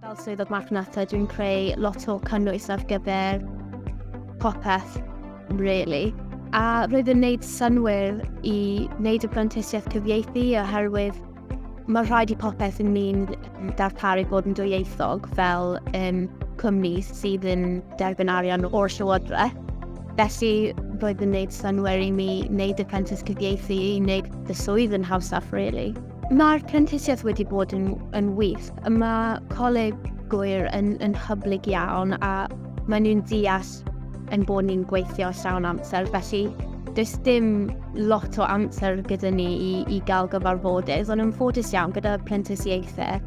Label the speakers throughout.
Speaker 1: Fel swyddog marchnata, dwi'n creu lot o cynnwys ar gyfer popeth, really. A roedd yn neud synwyr i wneud y brentisiaeth cyfieithu oherwydd mae rhaid i popeth yn ni'n darparu bod yn dwyieithog fel um, cwmni sydd yn derbyn arian o'r llywodraeth. Felly roedd yn neud synwyr i mi wneud y prentis cyfieithu i wneud y swydd yn hawsach, really. Mae'r prentisiaeth wedi bod yn, yn wych. Mae Coleg Gŵyr yn, yn hyblyg iawn a maen nhw'n deall yn bod ni'n gweithio llawn amser, felly does dim lot o amser gyda ni i, i gael gyfarfodydd, ond yn ffodus iawn gyda prentisiaethau,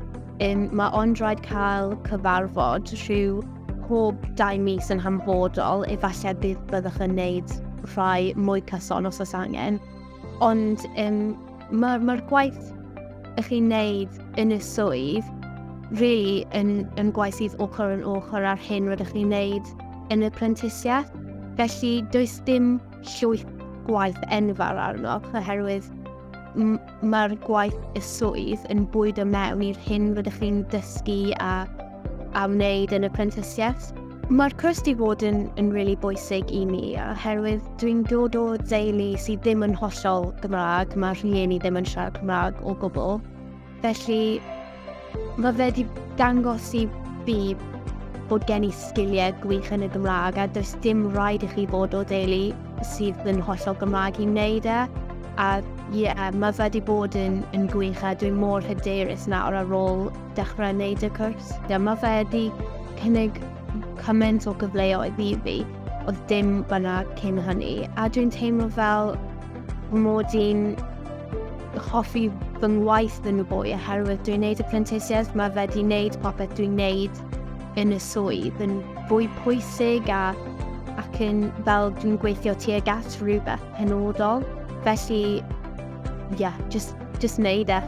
Speaker 1: um, mae ond rhaid cael cyfarfod rhyw pob dau mis yn hanfodol, efallai bydd byddwch yn neud rhai mwy cyson os oes angen. Ond um, Mae'r ma gwaith ych chi'n neud yn y swydd really yn, yn gwaith sydd ochr yn ochr ar hyn rydych chi'n neud yn y prentisiaeth. Felly does dim llwyth gwaith enfawr arno, oherwydd mae'r gwaith y swydd yn bwydo mewn i'r hyn rydych chi'n dysgu a, a wneud yn y prentisiaeth. Mae'r cwrs 'di bod yn, yn really bwysig i mi oherwydd dwi'n dod o deulu sydd ddim yn hollol Gymraeg, mae rhieni ddim yn siarad Cymraeg o gwbl. Felly mae fe wedi dangos i fi bod gen i sgiliau gwych yn y Gymraeg a does dim rhaid i chi fod o deulu sydd yn hollol Gymraeg i wneud e. A ie, yeah, mae fe wedi bod yn, yn gwych a dwi'n mor hyderus nawr ar ôl dechrau wneud y cwrs. Yeah, mae fe wedi cynnig cymaint o gyfleoedd i fi, oedd dim fyna cyn hynny. A dwi'n teimlo fel mod i'n hoffi fy ngwaith yn y bwy oherwydd dwi'n neud y prentisiaeth, mae fe wedi neud popeth dwi'n neud yn y swydd yn fwy pwysig a ac yn fel dwi'n gweithio tuag at rhywbeth penodol. Felly, yeah, just, just neud e.